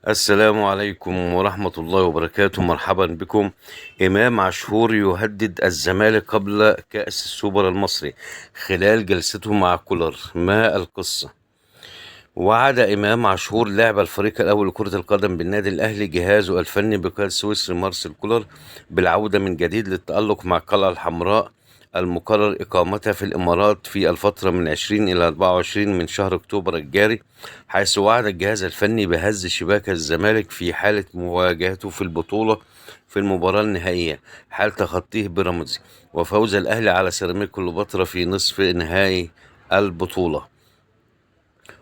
السلام عليكم ورحمة الله وبركاته. مرحبا بكم. إمام عاشور يهدد الزمالك قبل كأس السوبر المصري خلال جلسته مع كولر، ما القصة؟ وعد إمام عاشور لاعب الفريق الأول لكرة القدم بالنادي الأهلي جهازه الفني بقيادة السويسري مارسيل كولر بالعودة من جديد للتألق مع القلعة الحمراء المقرر إقامتها في الإمارات في الفترة من 20 إلى 24 من شهر أكتوبر الجاري، حيث وعد الجهاز الفني بهز شباك الزمالك في حالة مواجهته في البطولة في المباراة النهائية حال تخطيه بيراميدز وفوز الأهلي على سيراميكا كليوباترا في نصف نهائي البطولة.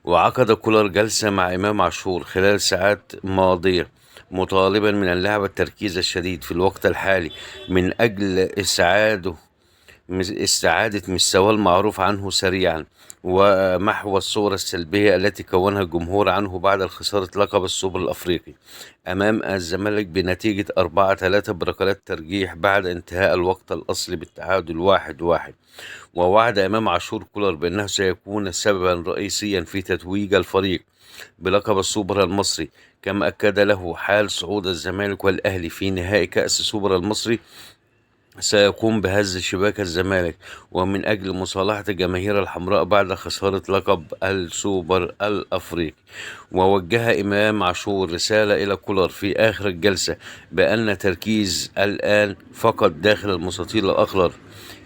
وعقد كولر جلسة مع إمام عاشور خلال ساعات ماضية مطالبا من اللاعب التركيز الشديد في الوقت الحالي من أجل استعادة مستواه المعروف عنه سريعا ومحو الصورة السلبية التي كونها الجمهور عنه بعد خسارة لقب السوبر الأفريقي أمام الزمالك بنتيجة 4-3 بركلات ترجيح بعد انتهاء الوقت الأصلي بالتعادل 1-1. ووعد إمام عاشور كولر بأنه سيكون سببا رئيسيا في تتويج الفريق بلقب السوبر المصري، كما أكد له حال صعود الزمالك والأهلي في نهائي كأس السوبر المصري سيقوم بهز شباك الزمالك ومن أجل مصالحة الجماهير الحمراء بعد خسارة لقب السوبر الأفريقي. ووجه إمام عاشور رسالة إلى كولر في آخر الجلسة بأن تركيز الآن فقط داخل المستطيل الأخضر،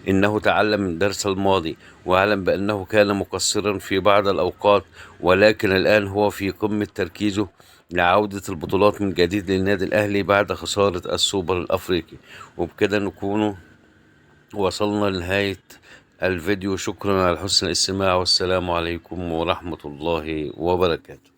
إنه تعلم من درس الماضي وعلم بأنه كان مقصرا في بعض الأوقات، ولكن الآن هو في قمة تركيزه لعودة البطولات من جديد للنادي الأهلي بعد خسارة السوبر الأفريقي. وبكده نكون وصلنا لنهاية الفيديو. شكرا على حسن الاستماع، والسلام عليكم ورحمة الله وبركاته.